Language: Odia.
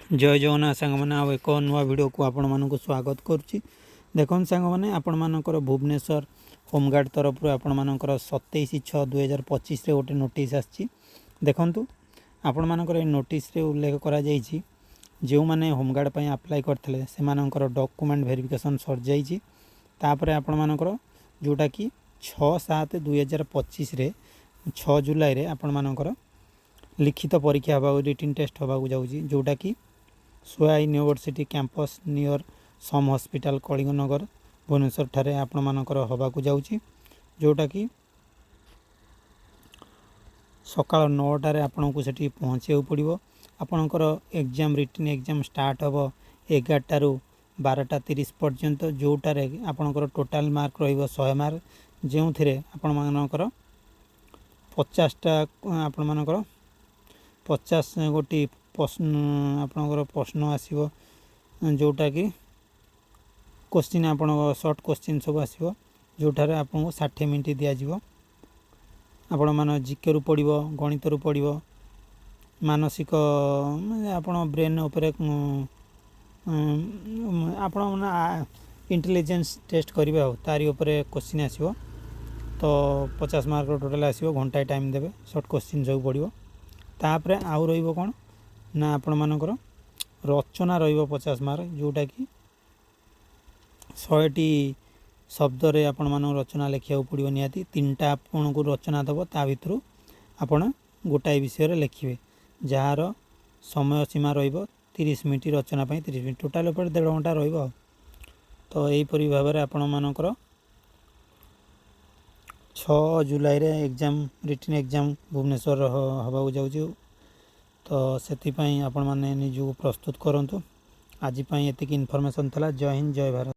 ଜୟ ଜଗନ୍ନାଥ ସାଙ୍ଗମାନେ, ଆଉ ଏକ ନୂଆ ଭିଡ଼ିଓକୁ ଆପଣମାନଙ୍କୁ ସ୍ୱାଗତ କରୁଛି। ଦେଖନ୍ତୁ ସାଙ୍ଗମାନେ, ଆପଣମାନଙ୍କର ଭୁବନେଶ୍ୱର ହୋମଗାର୍ଡ଼ ତରଫରୁ ଆପଣମାନଙ୍କର 27/6/2025ରେ ଗୋଟେ ନୋଟିସ୍ ଆସିଛି। ଦେଖନ୍ତୁ, ଆପଣମାନଙ୍କର ଏ ନୋଟିସ୍ରେ ଉଲ୍ଲେଖ କରାଯାଇଛି, ଯେଉଁମାନେ ହୋମଗାର୍ଡ଼ ପାଇଁ ଆପ୍ଲାଏ କରିଥିଲେ, ସେମାନଙ୍କର ଡକୁମେଣ୍ଟ ଭେରିଫିକେସନ୍ ସରିଯାଇଛି। ତାପରେ ଆପଣମାନଙ୍କର ଯେଉଁଟାକି 6/7/2025ରେ, 6 ଜୁଲାଇରେ ଆପଣମାନଙ୍କର ଲିଖିତ ପରୀକ୍ଷା ହେବାକୁ, ରିଟିନ୍ ଟେଷ୍ଟ ହେବାକୁ ଯାଉଛି, ଯେଉଁଟାକି ସୋଆ ୟୁନିଭର୍ସିଟି କ୍ୟାମ୍ପସ୍, ନିୟର ସମ୍ ହସ୍ପିଟାଲ, କଳିଙ୍ଗନଗର, ଭୁବନେଶ୍ୱରଠାରେ ଆପଣମାନଙ୍କର ହେବାକୁ ଯାଉଛି, ଯେଉଁଟାକି ସକାଳ 9ଟାରେ ଆପଣଙ୍କୁ ସେଠି ପହଞ୍ଚିବାକୁ ପଡ଼ିବ। ଆପଣଙ୍କର ଏକ୍ଜାମ୍, ରିଟିନ୍ ଏକ୍ଜାମ୍ ଷ୍ଟାର୍ଟ ହେବ 11ଟାରୁ 12ଟା 30 ପର୍ଯ୍ୟନ୍ତ, ଯେଉଁଟାରେ ଆପଣଙ୍କର ଟୋଟାଲ୍ ମାର୍କ ରହିବ 100 ମାର୍କ, ଯେଉଁଥିରେ ଆପଣମାନଙ୍କର 50ଟା, ଆପଣମାନଙ୍କର 50 ଗୋଟି ପ୍ରଶ୍ନ, ଆପଣଙ୍କର ପ୍ରଶ୍ନ ଆସିବ, ଯେଉଁଟାକି କୋଶ୍ଚିନ୍, ଆପଣଙ୍କ ସର୍ଟ କୋଶ୍ଚିନ୍ ସବୁ ଆସିବ, ଯେଉଁଠାରେ ଆପଣଙ୍କୁ 60 ମିନିଟ୍ ଦିଆଯିବ। ଆପଣମାନ ଜିକେରୁ ପଡ଼ିବ, ଗଣିତରୁ ପଡ଼ିବ, ମାନସିକ ମାନେ ଆପଣ ବ୍ରେନ୍ ଉପରେ, ଆପଣ ମାନେ ଇଣ୍ଟେଲିଜେନ୍ସ ଟେଷ୍ଟ କରିବେ ଆଉ ତାରି ଉପରେ କୋଶ୍ଚିନ୍ ଆସିବ। ତ 50 ମାର୍କର ଟୋଟାଲ୍ ଆସିବ, ଘଣ୍ଟାଏ ଟାଇମ୍ ଦେବେ, ସର୍ଟ କୋଶ୍ଚିନ୍ ସବୁ ପଡ଼ିବ। ତାପରେ ଆଉ ରହିବ କ'ଣ ନା ଆପଣମାନଙ୍କର ରଚନା ରହିବ 50 ମାର୍କ, ଯେଉଁଟାକି 100ଟି ଶବ୍ଦରେ ଆପଣମାନଙ୍କୁ ରଚନା ଲେଖିବାକୁ ପଡ଼ିବ ନିହାତି। ତିନିଟା ଆପଣଙ୍କୁ ରଚନା ଦେବ, ତା ଭିତରୁ ଆପଣ ଗୋଟାଏ ବିଷୟରେ ଲେଖିବେ, ଯାହାର ସମୟ ସୀମା ରହିବ 30 ମିନିଟ୍। ରଚନା ପାଇଁ 30 ମିନିଟ୍, ଟୋଟାଲ୍ ଉପରେ ଦେଢ଼ ଘଣ୍ଟା ରହିବ। ଆଉ ତ ଏହିପରି ଭାବରେ ଆପଣମାନଙ୍କର 6 ଜୁଲାଇରେ ଏକ୍ଜାମ୍, ରିଟିନ୍ ଏକ୍ଜାମ୍ ଭୁବନେଶ୍ୱର ହେବାକୁ ଯାଉଛି। ତ ସେଥିପାଇଁ ଆପଣମାନେ ନିଜକୁ ପ୍ରସ୍ତୁତ କରନ୍ତୁ। ଆଜି ପାଇଁ ଏତିକି ଇନଫର୍ମେସନ୍ ଥିଲା। ଜୟ ହିନ୍ଦ, ଜୟ ଭାରତ।